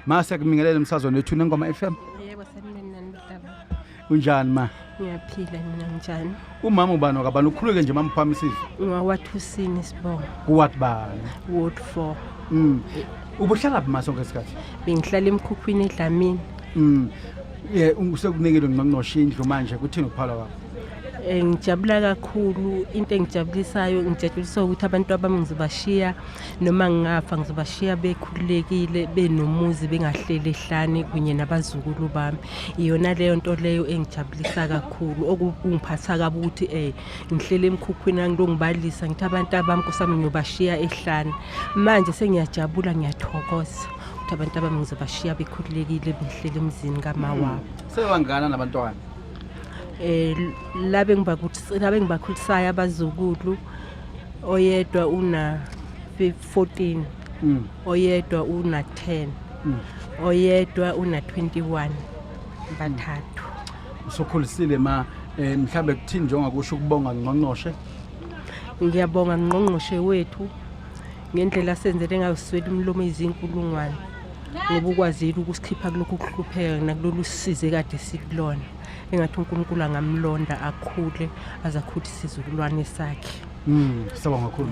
Ma siyakumingelela emsazweni wethu Nengoma FM. Yebo, sanibonani baba. Unjani ma? Ngiyaphila mina, njani? Umama ubani wakabani? Ukhuluke nje mama uphamisile. Ngwakwathusini sibongo. Kuward bani? Ward 4. Ubuhlala phi ma sonke isikhathi? Bengihlala emkhukhwini eDlamini. Ye usekunikile ngqongqoshe indlu manje, kuthini ukuphala kwakho? Ngijabula kakhulu. Into engijabulisayo, ngijabuliswa ukuthi abantu abami ngizobashiya, noma ngingafa ngizobashiya bekhululekile, benomuzi, bengahleli ehlane kunye nabazukulu bami. Iyona leyo nto leyo engijabulisa kakhulu. Okungiphatha kabi ukuthi ngihlele emkhukhwini, angilongibalisa ngithi abantu abami kusami ngiyobashiya ehlane. Manje sengiyajabula, ngiyathokoza ukuthi abantu abami ngizobashiya bekhululekile, behlele emzini kama wabo. Sebangana nabantwana? Labe ngibakuthi labe ngibakhulisayo abazukulu, oyedwa una 14, oyedwa una 10, oyedwa una 21, bathathu. Usukhulisile ma, mhlambe kuthini njengokusho ukubonga ngqongqoshe? Ngiyabonga ngqongqoshe wethu ngendlela senzele ngayo, siswele umlomo izinkulungwane, ngoba ukwazile ukusikhipha kulokhu kuhlupheka nakulolu size kade sikulona. Engathi uNkulunkulu angamlonda, akhule aze akhule isizukulwane sakhe. Siyabonga kakhulu.